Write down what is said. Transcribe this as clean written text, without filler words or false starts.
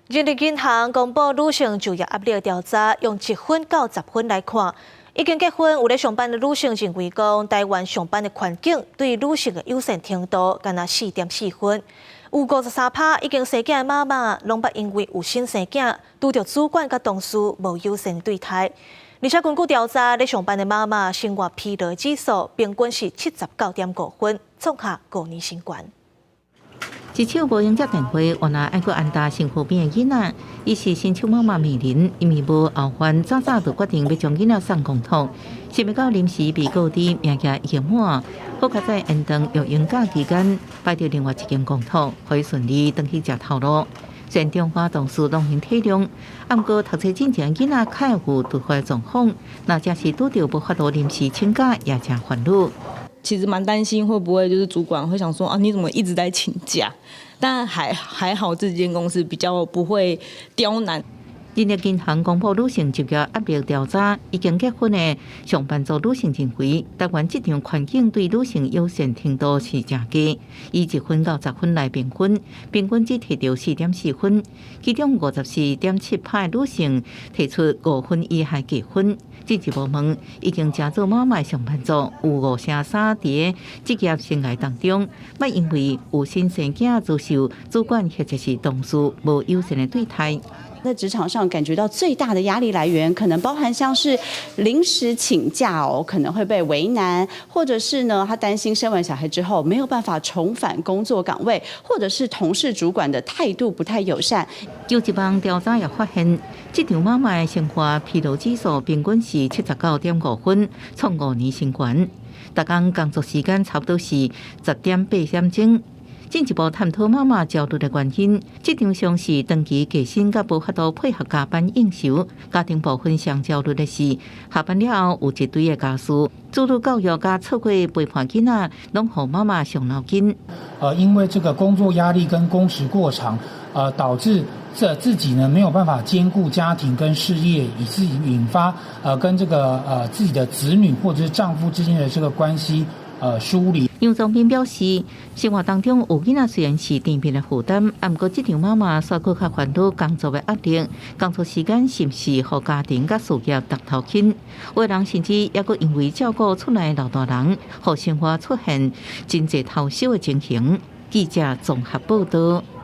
人力銀行公布女性就業壓力調查，用1分到10分來看，已經結婚有咧上班的女性認為講，台灣上班的環境對女性的友善程度，干焦4.4分。有53趴已經生囝的媽媽，攏捌因為有心生囝，拄著主管佮同事無友善對待。而且根據調查，咧上班的媽媽生活疲勞指數平均是79.5分，創下5年新高。一手無閒接電話，原來愛閣安搭身軀邊的囡仔，伊是新手媽媽美玲，因為無後患，早早就決定欲將囡仔送公托。想袂到臨時被告知名額已經滿，好佳哉延長育嬰假期間，排著另外一間公托，予伊順利轉去食頭路。雖然中華同事攏會體諒，毋過讀冊進前囡仔較會有突發狀況，若真是拄著無法度臨時請假，也誠煩惱。其實蠻擔心會不會就是主管會想說啊，你怎麼一直在請假？但還好，這間公司比較不會刁難。人力銀行公布女性就業壓力調查，已經結婚的上班族女性認為，台灣職場環境對女性友善程度是誠低，以1分到10分來評分，平均只提著4.4分，其中54.7趴女性提出5分以下低分。進一步問，已經成做媽媽上班族有53%佇職業生涯當中，捌因為有心生囝遭受主管或者是同事無友善的對待。在職場上感覺到最大的壓力來源，可能包含像是臨時請假哦，可能會被為難，或者是呢，他擔心生完小孩之後沒有辦法重返工作崗位，或者是同事主管的態度不太友善。有一項調查也發現，職場媽媽的生活疲勞指數平均是79.5分，創5年新高。逐工工作時間差不多是10.8點鐘。進一步探討媽媽焦慮的原因，職場上是長期加薪佮無法度配合加班應酬，家庭部分上焦慮的是下班了後有一堆的家事，子女教育佮錯過陪伴囡仔，攏予媽媽傷腦筋。因為這個工作壓力跟工時過長，導致這自己呢沒有辦法兼顧家庭跟事業，以致引發跟這個自己的子女或者是丈夫之間的這個關係疏離。楊宗斌表示，生活當中有囡仔雖然是甜蜜的負擔，毋過職場媽媽煞閣較煩惱工作的壓力，工作時間是毋是予家庭佮事業當頭輕？有的人甚至猶閣因為照顧厝內老大人，予生活出現真濟頭燒的情形。記者綜合報道。